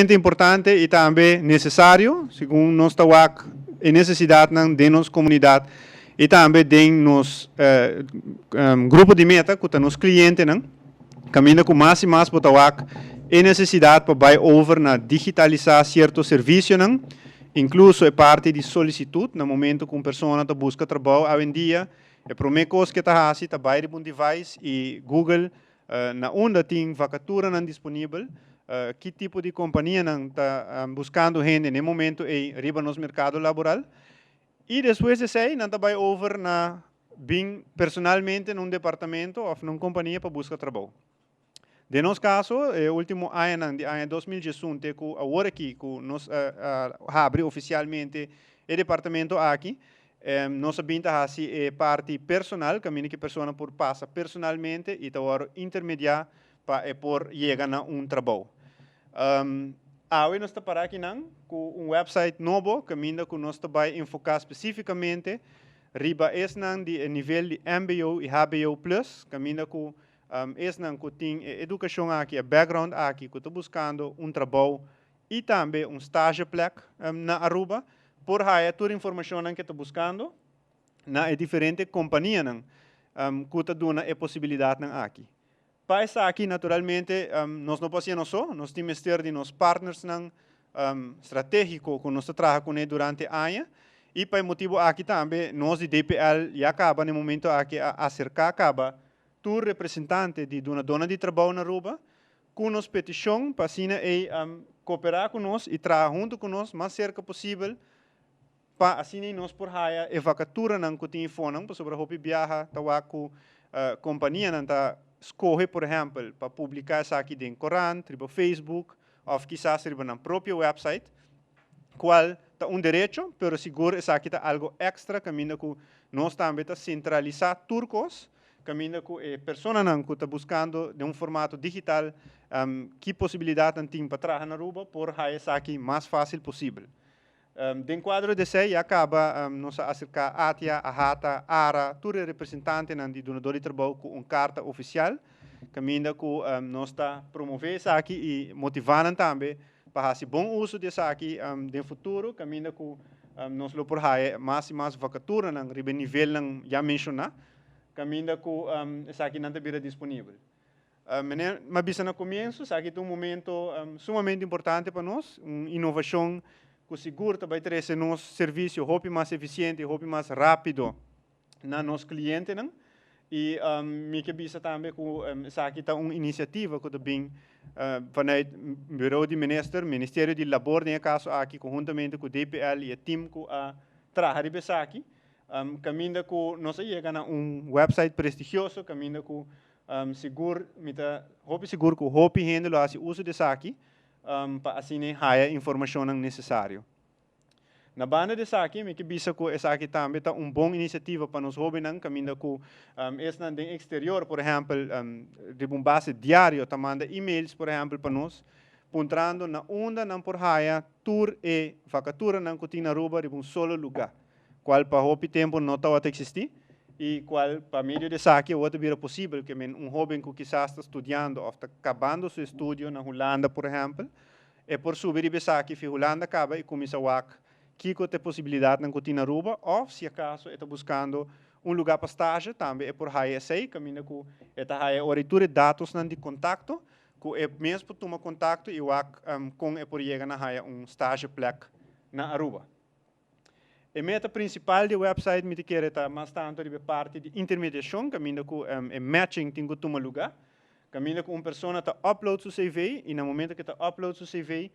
Importante y tambe necesario, segun nos ta wak e necesidadnan den nos comunidad y tambe den nos grupo di meta, cu ta nos clientenan, caminda cu mas y mas bo ta wak e necesidad pa bay over na digitalisa cierto servicionan, incluso e parti di solicitud. Na momento cu un persona ta busca trabou awendia, e prome cos cu e ta haci ta bay riba un device y Google na unda tin vacaturanan disponibel, ki tipo di companianan ta buscando hende na e momento ey riba nos mercado laboral. Y despues di esey nan ta bay over na bin personalmente na un departamento of na un compania pa busca trabou. Den nos caso, e ultimo añanan, di aña 2011 te cu awor aki cu nos a habri oficialmente e departamento aki, nos a bin ta haci e parti personal, caminda cu e persona por pasa personalmente y ta wordo intermedia pa e por yega na un trabou. Awe nos ta para akinan cu un website nobo, caminda cu nos ta bay enfoca specificamente riba esnan di e nivel di MBO y HBO Plus, caminda cu esnan cu tin e educacion aki, e background aki, cu ta buscando un trabou y tambe un stageplek na Aruba, por haya tur informacionnan cu ta buscando na e diferente companianan cu ta duna e posibilidadnan aki. Pa esaki, naturalmente, nos no por haci nos so, nos tin mester di nos partnersnan strategico cu nos ta traha cu ne durante aña, y pa e motibo aki tambe nos di DPL ya caba na e momento aki a acerca caba tur representante di dunadornan di trabou na Aruba cu nos peticion pa asina ey coopera cu nos y traha hunto cu nos mas cerca posibel, pa asina nos por haya e vacaturanan cu tin eifonan, pasobra hopi biaha ta wak cu companianan ta scoge, por ehempel, pa publica esaki den corant, riba Facebook of kisas riba nan propio website, cual ta un derecho, pero sigur esaki ta algo extra caminda cu nos tambe ta centralisa tur cos, caminda cu e personanan cu ta buscando den un formato digital ki posibilidadnan tin pa traha na Aruba por haya esaki mas facil posibel. Den cuadro di esey ya caba nos a acerca ATIA, AHATA, ARA, tur e representantenan di dunador di trabou cu un carta oficial, caminda cu nos ta promove esaki y motiva nan tambe pa haci bon uso di esaki den futuro, caminda cu nos lo por haya mas y mas vacaturanan riba e nivelnan ya menciona, caminda cu esakinan ta bira disponibel. Meneer, m'a bisa na comienzo, esaki ta un momento sumamente importante pa nos, un innovacion cu sigur ta bay trece nos servicio hopi mas eficiente y hopi mas rapido na nos clientenan. Y mi ke bisa tambe cu esaki ta un iniciativa cu ta bin vanuit Bureau di Minister, Ministerio di Labor den e caso aki, conhuntamente cu DPL y e team cu a traha riba esaki, caminda cu nos a yega na un website prestigioso, caminda cu sigur, mi ta hopi sigur cu hopi hende lo haci uso di esaki pa asina haya informacionnan necesario. Na banda di esaki, mi ke bisa cu esaki tambe ta un bon iniciativa pa nos hobennan, caminda cu esnan den exterior, por ehempel, riba un base diario ta manda emails, por ehempel, pa nos, puntrando na unda nan por haya tur e vacaturanan cu tin na Aruba riba un solo lugar, cual pa hopi tempo no tawata existi y cual pa medio di esaki awor ta bira posibel ke men un hoben cu kisas ta studiando of ta cabando su estudio na Hulanda, por ehempel, e por subi riba esaki fi Hulanda caba y cuminsa wak kico ta e posibilidadnan cu tin na Aruba, of si acaso e ta buscando un lugar pa stage, tambe e por haya esey, caminda cu e ta haya ora y tur e datosnan di contacto cu e mes por tuma contacto y wak con e por yega na haya un stageplek na Aruba. E meta principal di e website, mi ta kere, ta mas tanto riba e parti di intermediacion, caminda cu e matching tin cu tuma lugar, caminda cu un persona ta upload su CV y na momento cu e ta upload su CV,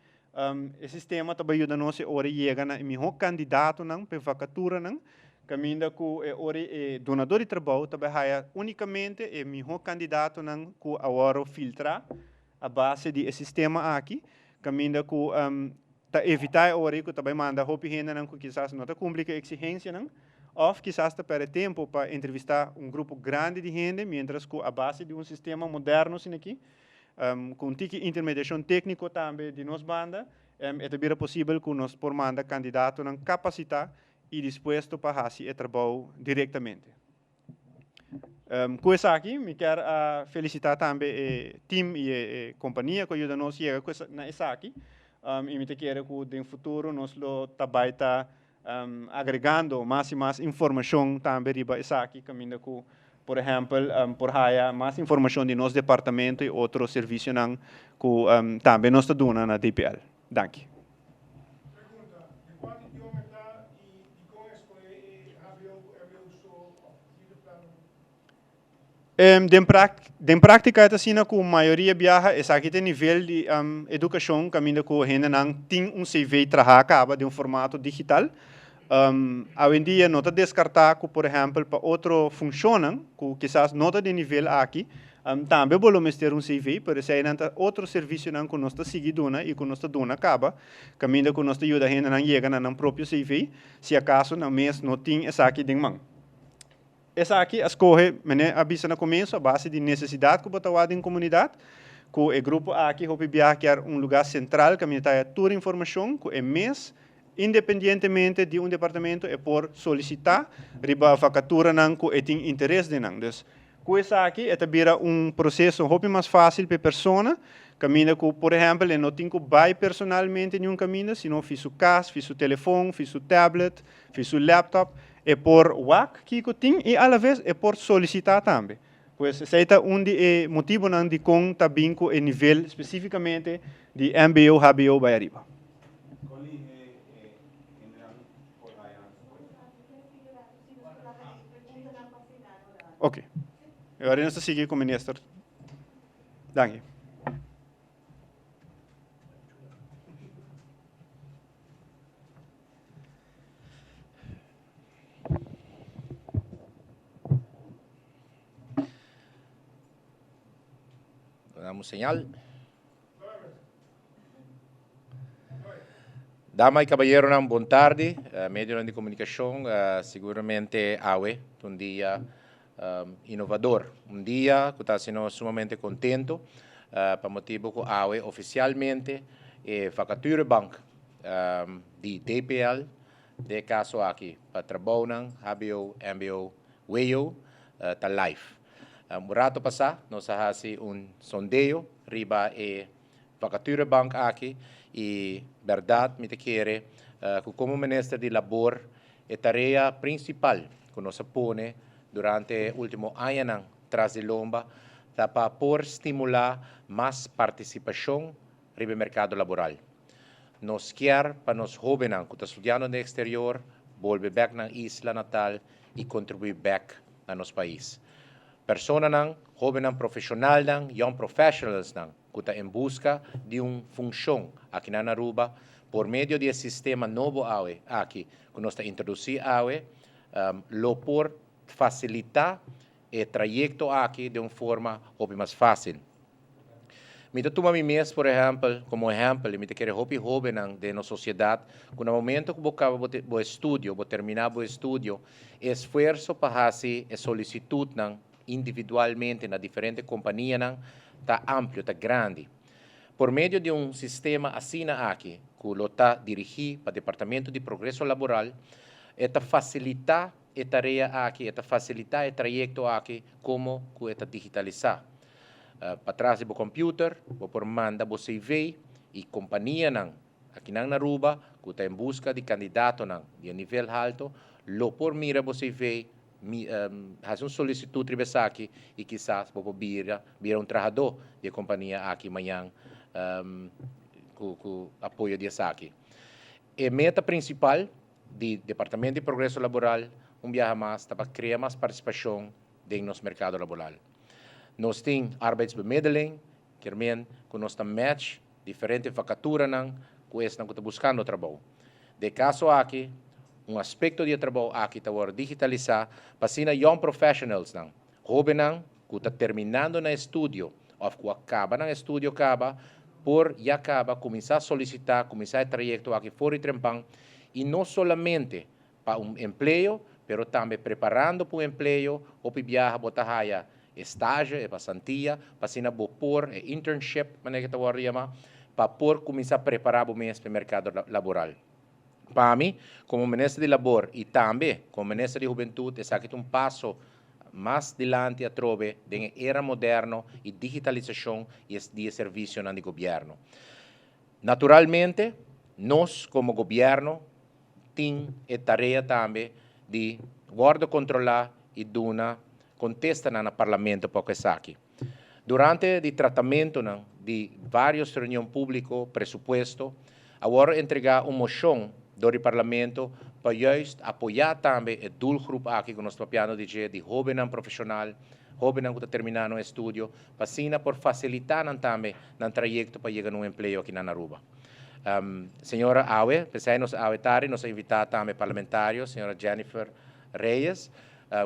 e sistema ta bay yuda nos e ora yega na e miho candidatonan pa e vacaturanan, caminda cu e ora e dunador di trabou ta bay haya unicamente e miho candidatonan cu a worde filtra a base di e sistema aki, caminda cu ta evita e ora cu ta bay manda hopi hendenan cu kisas no ta cumpli cu e exigencianan of kisas ta perde tempo pa entrevista un grupo grandi di hende, mientras cu a base di un sistema moderno asina aki, cu un tiki intermediacion tecnico tambe di nos banda, e ta bira posibel cu nos por manda candidatonan capacita y dispuesto pa haci e trabou directamente. Cu esaki mi kier a felicita tambe e team y e compania cu a yuda nos yega na esaki. I mi ta kere ku den futuro nos lo ta bai ta agregando mas i mas informashon tambe riba esaki kaminda ku por ehèmpel por haya mas informashon di nos departamento i otro servisionan ku tambe nos ta duna na DPL. Danki. Pregunta, Di kua idioma e ta i dikon e skohe e hbo ku mbo so òf vierde plano? Den den práktika e ta asina ku mayoria biaha esaki ta e nivel di edukashon kaminda ku hendenan tin un CV trahá kaba den un formato digital. Awendia no ta deskartá ku por ehèmpel pa otro funshonnan ku kisas no ta den nivel aki tambe bo lo mester un CV, pero eseinan ta otro servisionan ku nos ta sigui duna i ku nos ta duna kaba kaminda ku nos ta yuda hendenan yega na nan propio CV si akaso nan mes no tin esaki den man. Esaki a skohe, mene a bisa na komienso, a base di nesesidat ku bo ta wak den komunidat, ku e grupo aki hopi biaha kier un lugá sentral kaminda ta haya tur informashon ku e mes independientemente di un departamento e por solisitá riba vakaturanan ku e tin interes den nan. Dus, ku esaki e ta bira un proseso hopi mas fásil pa e persona, kaminda ku por ehèmpel e no tin ku bai personalmente niun kaminda, sino fi su kas, fi su telefon, fi su tablet, fi su laptop, E por wak kiko tin i alaves e por solisitá tambe. Pues esei ta un di e motibonan dikon ta bin ku e nivel spesífikamente di mbo, hbo bai ariba. Kon lihe e hendenan por haya nan respuesta? Oke. E ora nos ta sigui ku minister. Danki. Damos señal. Dama y caballeronan, bon tarde. Uh, medionan di comunicacion, uh, seguramente awe, un dia um, innovador. Un dia cu ta haciendo sumamente contento, uh, pa motibo cu awe oficialmente e vacaturebank di DPL, den e kaso aki pa trabounan hbo, mbo, wo, ta live. Un rato pasá nos a hasi un sondeo riba e vacaturebank aki i bèrdat mi ta kere ku komo Minister di Labor e tarea prinsipal ku nos a pone durante e último añanan tras di lomba ta pa por stimulá mas partisipashon riba e merkado laboral. Nos kier pa nos hóbennan ku ta studiando den eksterior bolbe bèk nan isla natal i kontribuí bèk na nos pais. Personanan, hóbennan profeshonalnan, young professionalsnan, ku ta en buska di un funshon akinan na Aruba, por medio di e sistema nobo awe aki ku nos ta introdusí awe, lo por fasilitá e trayekto aki den un forma hopi mas fásil. Mi ta tuma mi mes, por ehèmpel, komo ehèmpel, i mi ta kere hopi hóbennan den nos sosiedat ku na momento ku bo kaba bo bo estudio, bo terminá bo estudio, e esfuerso pa hasi e solisitutnan individualmente na diferente kompanianan ta amplio, ta grandi. Por medio di un sistema asina aki, ku lo ta dirigí pa Departamento di Progreso Laboral, e ta fasilitá e tarea aki, e ta fasilitá e trayekto aki komo ku e ta digitalisá. Patras di bo computer bo por manda bo CV y companianan akinan na Aruba cu ta en busca di candidatonan di e nivel halto lo por mira bo CV, haci un solicitud riba esaki y kisas bo por bira bira un trahador di e compania aki mañan cu cu apoyo di esaki. E meta principal di Departamento di Progreso Laboral un biaha mas ta pa crea mas participacion den nos merkado laboral. Nos tin arbeidsbemiddeling, kier men ku nos ta match diferente vakaturanan ku esnan ku ta buskando trabou. Den e kaso aki, un aspekto di e trabou aki ta wòrdu digitalisá pa asina young professionalsnan, hóbennan ku ta terminando nan estudio òf ku a kaba nan estudio kaba, por ya kaba kuminsá solisitá, kuminsá e trayekto aki for di trempan i no solamente pa un empleo, pero tambe preparando pa un empleo, hopi biaha bo ta haya e stage, e pasantia, pa asina bo por, e internship manera ke ta wòrdu yamá, pa por kuminsá prepará bo mes pa e merkado laboral. Pa mi, komo Minister di Labor i tambe komo Minister di Hubentut, esaki ta un paso mas dilanti atrobe den e era moderno i digitalisashon di e servisionan di gobièrnu. Naturalmente, nos como gobierno tin e tarea tambe di wordo controla y duna contestanan na Parlamento pa cu esaki. Durante di tratamentonan di varios reunion publico, presupuesto, a wordo entrega un mocion door di Parlamento pa juist apoya tambe e doelgroep aki cu nos ta papiando di dje, di hobennan profesional, hobennan cu ta termina nan estudio, pa asina por facilita nan tambe nan trayecto pa yega na un empleo aki na Aruba. Señora awe, p'esei nos awe tardi nos a invita tambe parlamentario señora Jennifer Reyes,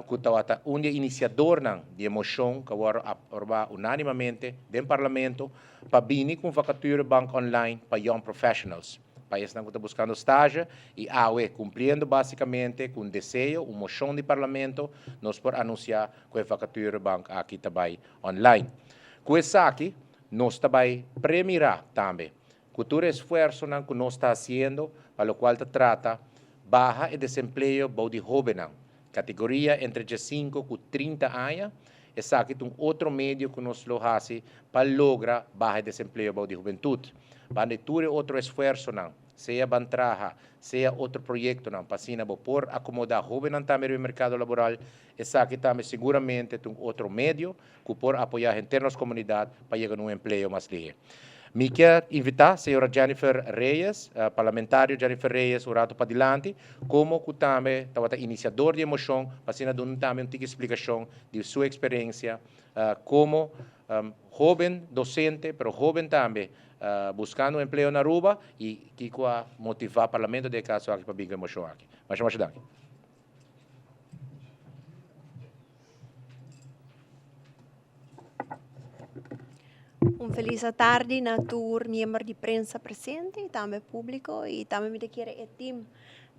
cu tawata un di e iniciadornan di e mocion cu a wordo aproba unanimamente den Parlamento pa bini cu un vacaturebank online pa young professionals, pa esnan cu ta buscando stage y awe cumpliendo basicamente cu un deseo, un mocion di Parlamento, nos por anuncia cu e vacaturebank aki ta bay online. Cu esaki nos ta bay premira tambe cu tur e esfuerzonan cu nos ta haciendo pa locual ta trata baha e desempleo bou di hobennan, categoria entre diescinco cu 30 aña, esaki ta un otro medio cu nos lo haci pa logra baha e desempleo bou di hubentud. Banda di tur e otro esfuerzonan, sea ban traha, sea otro proyectonan pa asina bo por acomoda hobennan tambe riba e mercado laboral, esaki tambe seguramente ta un otro medio cu por apoya henter nos comunidad pa yega na un empleo mas lihe. Mi kier invita señora Jennifer Reyes, parlamentario Jennifer Reyes un rato padilanti, como cu tambe tabata iniciador di e mocion pa asina duna tambe un tiki explicacion di su experiencia como hoben docente, pero hoben tambe buscando un empleo na Aruba y kico a motiva parlamento den e caso aki pa bin cu e mocion aki. Masha masha danki. Un felis atardi na tur miembro di prensa presente y tambe publico y tambe mi ta kere e team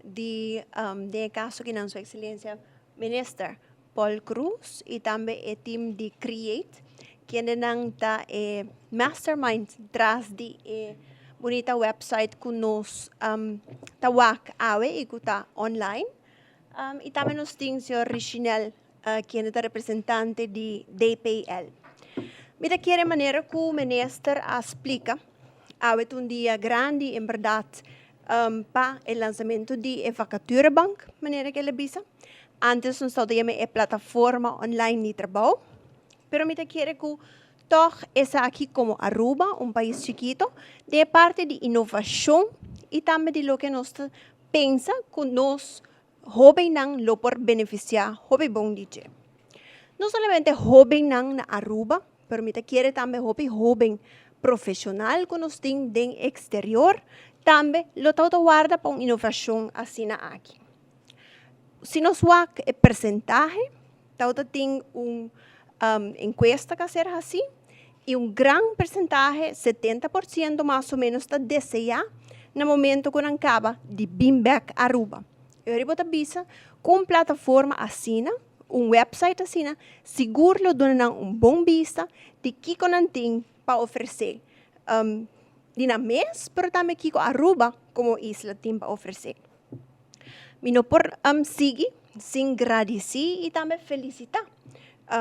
di den e caso aki nan su excelencia Minister Paul Croes y tambe e team di Create kendenan ta e mastermind tras di e bunita website cu nos ta wak awe y cu ta online. Y tambe nos tin señor Richinel kende ta representante di DPL. Mi ta kere manera ku minister a splika, awe ta un dia grandi en bèrdat pa e lansamento di e vacaturebank, manera ku el a bisa. Antes nos tabata yama e plataforma online di trabou, pero mi ta kere ku tòg esaki komo Aruba, un pais chikito, den e parti di inovashon i tambe di loke nos ta pensa ku nos hóbennan lo por benefisiá hopi bon di dje. No solamente hóbennan na Aruba, pero mi ta kere tambe hopi hóben profeshonal ku nos tin den eksterior tambe lo tabata warda pa un inovashon asina aki. Si nos wak e persentahe, tabata tin un enkuesta ku a ser hasí i un gran persentahe, 70% mas o ménos, ta deseá na momento ku nan kaba di bin bèk Aruba. E ora bo ta bisa ku un plataforma asina, un wèpsait asina, sigur lo duna nan un bon bista di kiko nan tin pa ofresé di nan mes, pero tambe kiko Aruba komo isla tin pa ofresé. Mi no por sigui sin gradisí i tambe felisitá.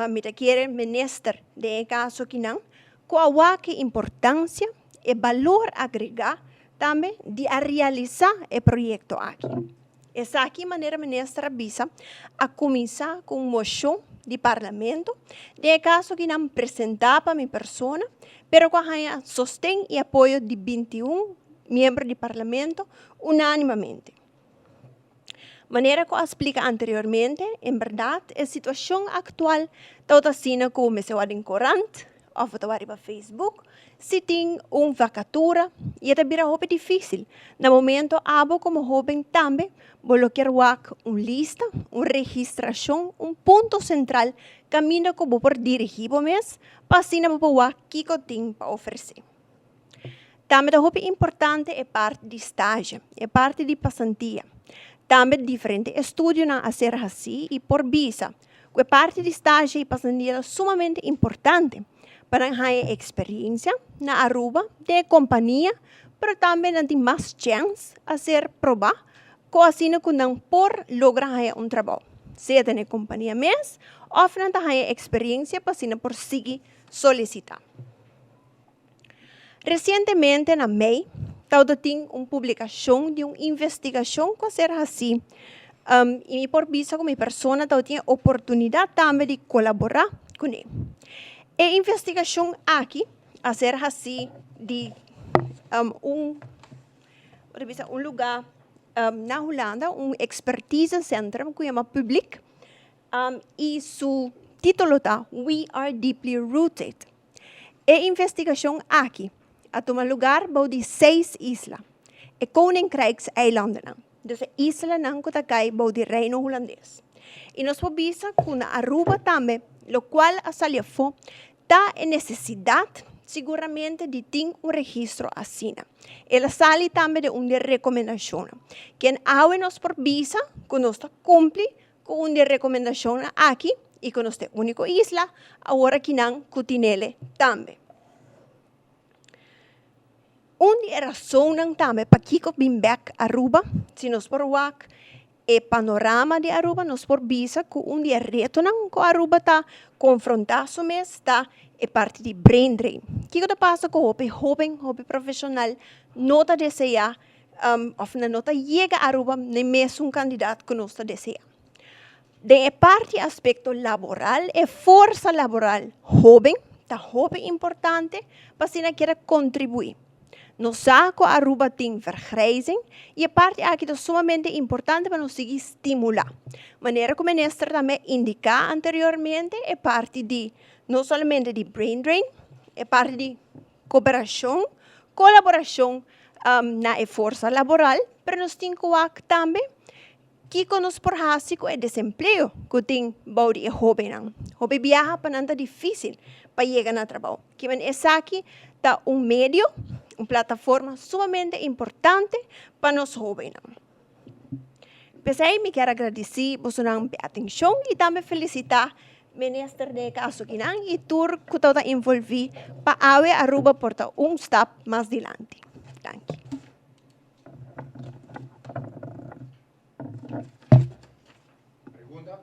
Mi ta kere minister den e kaso akinan ku a wak e importansia, e balor agregá tambe di a realisá e proyekto aki. Esaki manera minister a bisa a kuminsá ku un moshon di parlamento, den e kaso akinan presentá pa mi persona, pero ku a haña sosten i apoyo di 21 miembro di parlamento unánimamente. Manera ku a splika anteriormente, en bèrdat e situashon aktual tabata asina ku mester wak den korant òf bo ta wak riba Facebook si tin un vakatura i e ta bira hopi difísil. Na momento abo komo hóben tambe bo lo kier wak un lista, un registrashon, un punto sentral kaminda ku bo por dirigí bo mes pa asina bo por wak kiko tin pa ofresé. Tambe ta hopi importante e parti di stage, e parti di pasantia. Tambe diferente estudionan a ser haci y por bisa cu e parti di stage y pasantia ta sumamente importante pa nan haya experiencia na Aruba den e compania, pero tambe nan tin mas chens a ser proba cu asina cu nan por logra haya un trabou, sea den e compania mes of nan ta haya experiencia pa asina por sigui solicita. Resientemente na mei, Tabata tin un publikashon di un investigashon ku a ser hasí i mi por bisa ku mi persona tabatin e oportunidat tambe di kolaborá kuné. E investigashon aki a ser hasí di un por bisa un lugá na Hulanda, un expertise centrum ku yama Publiek i su título ta We are deeply rooted. E investigashon aki a tuma lugar bou di seis isla, e Koninkrijkseilandennan, dus e islanan ku ta kai bou di Reino Hulandes. I nos por bisa ku na Aruba tambe lokual a sali afó ta e nesesidat siguramente di tin un registro asina. El a sali tambe den un di e rekomendashonnan. Ken awe nos por bisa ku nos ta kumpli Ku un di e rekomendashonnan aki i ku nos ta e úniko isla, awor akinan ku tinele tambe. Un di e rasonnan tambe pakiko bin bèk Aruba, si nos por wak e panorama di Aruba, nos por bisa ku un di e retonan ku Aruba ta konfrontá su mes ta e parti di brain drain. Kiko ta pasa ku hopi hóben, hopi profeshonal no ta deseá of nan no ta yega Aruba n'e mesun kandidat ku nos ta desea. Den e parti aspekto laboral, e forsa laboral hóben ta hopi importante pa asina keda kontribuí. Nos sa ku Aruba tin vergrijzing i e parti aki ta sumamente importante pa nos sigui stimulá. Manera ku minister tambe a indiká anteriormente e parti di no solamente di brain drain, e parti di Koperashon, kolaborashon na e forsa laboral, pero nos tin ku wak tambe kiko nos por hasi ku e desempleo ku tin bou di e hóbennan. Hopi biaha pa nan ta difísil pa yega na trabou. Kimen esaki ta un medio, un plataforma sumamente importante pa nos hóbennan. P'esei mi kier a gradisí bosonan p'e atenshon i tambe felisitá Minister den e kaso kinan i tur ku tabata envolví pa awe Aruba por ta un stap mas dilanti. Danki. Pregunta?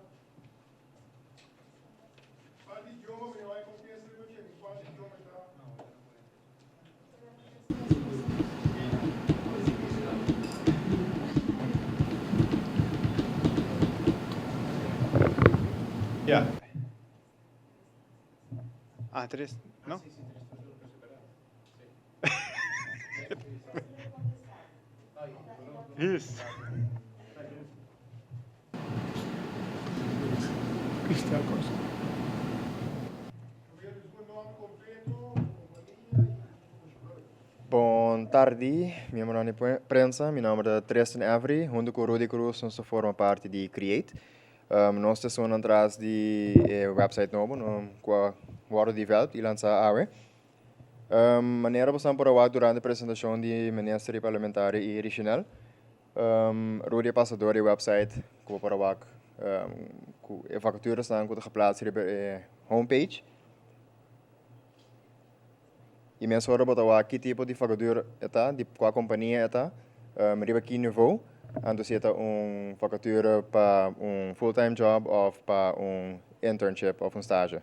Ja. Ah, tres, no? Yes. Cristian Costa. Bon tardi, miembronan di prensa. Mi nomber ta Tristan Avery. Hunto cu Rudy Cruz nos ta forma parti di Create. Nos ta esunnan tras di e website nobo cu a wordo developed y lansa awe. Manera boso por a wak durante presentacion di Minister y Parlamentario y Richinel, Rudy a pasa door e website cu bo por a wak cu e vacaturasnan cu ta geplaats riba e homepage. Y mesora bo ta wak ki tipo di vacatura e ta, di cua compania e ta, riba ki niveau, anto si e ta un vacatura pa un full time job of pa un internship of un stage.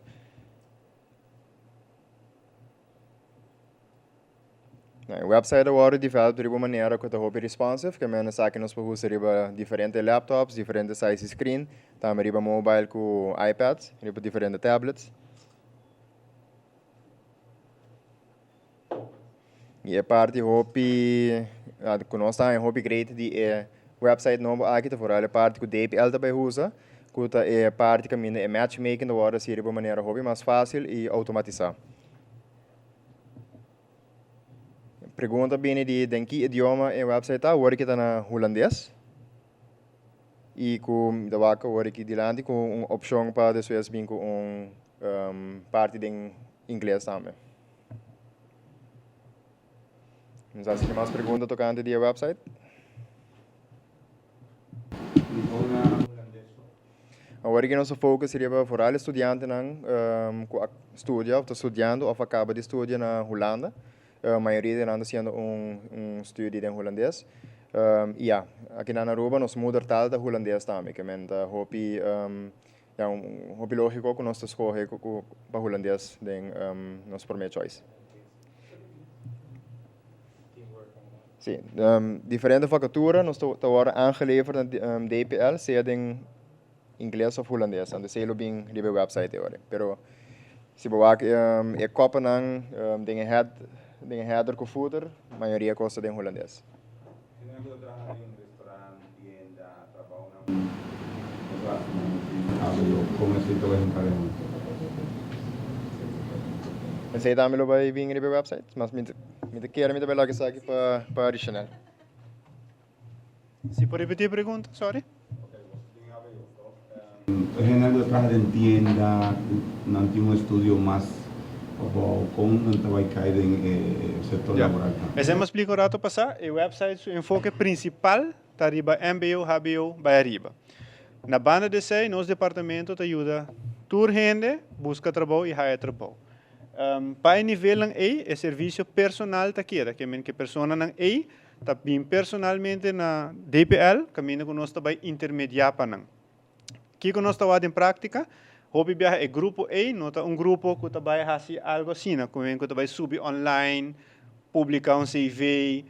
E website a wòrdu develop riba un manera ku ta hopi responsive, ke men esaki nos por usa riba diferente laptops, diferente size di screen, tambe riba mobile ku iPads, riba diferente tablets. I e parti hopi ku nos ta haña hopi great di e website nobo aki ta foral e parti ku DPL ta bai usa, ku ta e parti kaminda e matchmaking ta wòrdu hasi riba un manera hopi mas fásil i outomatisá. Pregunta bini di den ki idioma e website ta, awor ki ta na hulandes i ku mi ta wak awor aki dilanti ku un opshon pa despues bin ku un parti den ingles tambe. Mi sa si tin mas pregunta tokante di e website. Awor ki nos a focus riba vooral e studiantenan ku a studia of ta studiando of a kaba di studia na Hulanda. Mayoria di nan ta hasiendo un studie den Hulandes. I ya, akinan na Aruba nos moedertaal ta Hulandes tambe, ke men ta hopi ya hopi lógiko ku nos ta skohe pa Hulandes den nos promé choice. Sí, diferente vacatura nos ta worde aangeleverd na DPL, sea den ingles of hulandes. Anto esey lo bin riba e website e ora. Pero si bo wak e kopanan den e head, den e header ku footer, mayoria kos ta den hulandes. Hende ku ta traha den restaurant, tienda, trabounan, nos a hasi nan tin HBO, kon esey ta bai hinka den otro? Esey tambe lo bai bin riba e website, mas mi ta kere mi ta bai laga esaki pa pa Richanel. Si por ripiti e pregunta, sorry. Hende ku ta traha den tienda, nan tin un estudio mas abou, kon nan ta bai kai den e sektor laboral tambe? Esei mi a splika un rato pasá, e website su enfoke prinsipal ta riba mbo, hbo bai ariba. Na banda di esei nos departamento ta yuda tur hende buska trabou i haya trabou. Pa e nivelnan ei e servisio personal ta keda, ke men ke personanan ei ta bin personalmente na DPL kaminda ku nos ta bai intermediá pa nan. Kiko nos ta wak den práktika? Hopi biaha e grupo ei no ta un grupo ku ta bai hasi algu asina, ku men ku ta bai subi online, publiká un CV,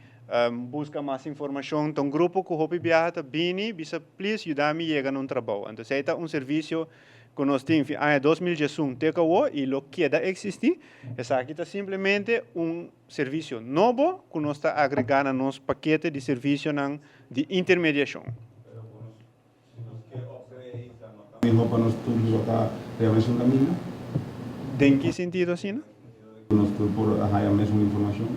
buska mas informashon. Ta un grupo ku hopi biaha ta bini bisa please yuda mi yega na un trabou. Anto esei ta un servisio ku nos tin fin aña 2011 te ku awor i lo keda eksistí. Esaki ta simplemente un Servisio nobo ku nos ta agregá na nos pakete di servisionan di intermediashon. Pero ku nos, si nos ke optené e isla no ta mihó pa nos tur riba ta riba mesun kaminda? Den ki sentido asina? Ku nos tur por haya mesun informashon?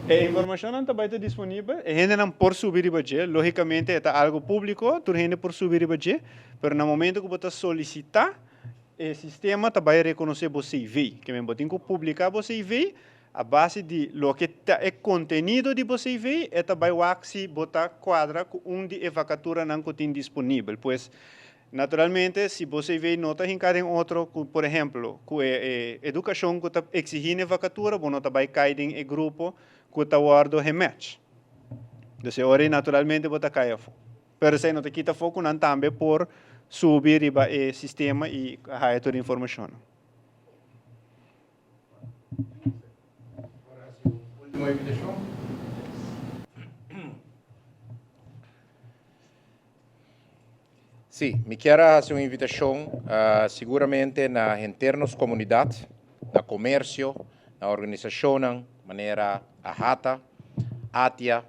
E informashonnan ta bai ta disponibel, e hendenan por subi riba dje, lógikamente e ta algu públiko, tur hende por subi riba dje, pero na momento ku bo ta solisitá, E sistema ta bai rekonosé bo CV. Ke men bo tin ku publiká bo CV, a base di loke ta e kontenido di bo CV, e ta bai wak si bo ta kuadra ku un di e vakaturanan ku tin disponibel. Pues, naturalmente, si bo CV no ta hinká den otro ku, por ehemplo, ku e edukashon ku ta eksigí na e vakatura, bo no ta bai kai den e grupo ku ta wòrdu gematch. Dus e ora ei naturalmente bo ta kai afó. Pero esei no ta kita afó ku nan tambe por subi riba e sistema i haya tur e informashonnan. Ultimo invitashon. Sí, mi kier a hasi un invitashon siguramente na henter nos komunidat, na komersio, na organisashonnan manera AHATA, ATIA,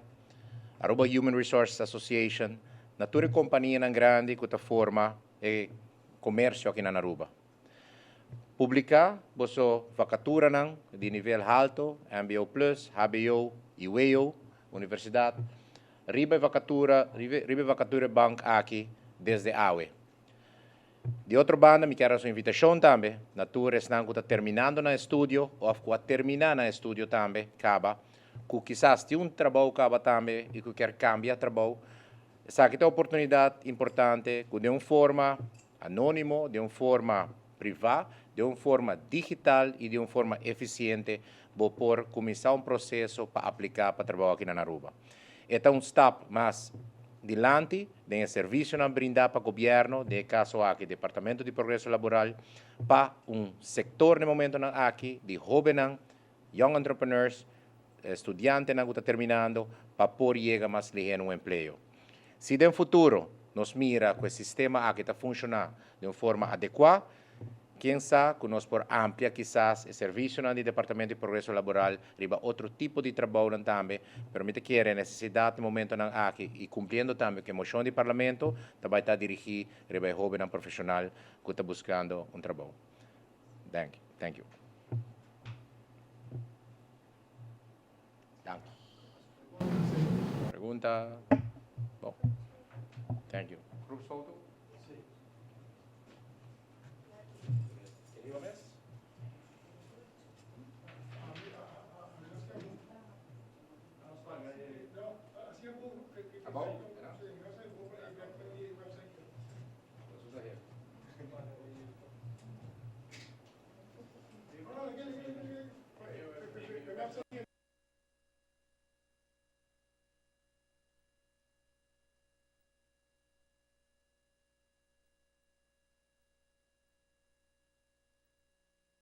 Aruba Human Resources Association, na tur e kompanianan grandi ku ta forma e komersio aki na Aruba. Publiká boso vakaturanan di nivel halto, mbo plus, hbo i weo, universidat, riba e vakatura, riba e vakaturebank aki desde awe. Di otro banda mi kier hasi un invitashon tambe na tur esnan ku ta terminando nan estudio òf ku a terminá nan estudio tambe kaba, ku kisas tin un trabou kaba tambe i ku kier kambia trabou. Esaki ta oportunidat importante ku den un forma anónimo, den un forma privá, den un forma digital i den un forma efisiente bo por kuminsá un proseso pa apliká pa trabou aki na Aruba. E ta un stap mas dilanti den e servisionan brindá pa gobièrnu, den e kaso aki Departamento di Progreso Laboral, pa un sektor na e momentonan aki di hóbennan, young entrepreneurs, studiantenan ku ta terminando, pa por yega mas lihé na un empleo. Si den futuro nos mira ku e sistema aki ta funshoná den un forma adekuá, ken sa ku nos por amplia kisas e servisionan di Departamento di Progreso Laboral riba otro tipo di trabounan tambe, pero mi ta kere e nesesidat na momentonan aki i kumpliendo tambe ku e moshon di Parlamento ta bai ta dirigí riba e hóbennan profeshonal ku ta buskando un trabou. Danki. Thank you. Danki. Pregunta? Bon. Thank you. Groepsfoto? Sí. Riba mes? Abou?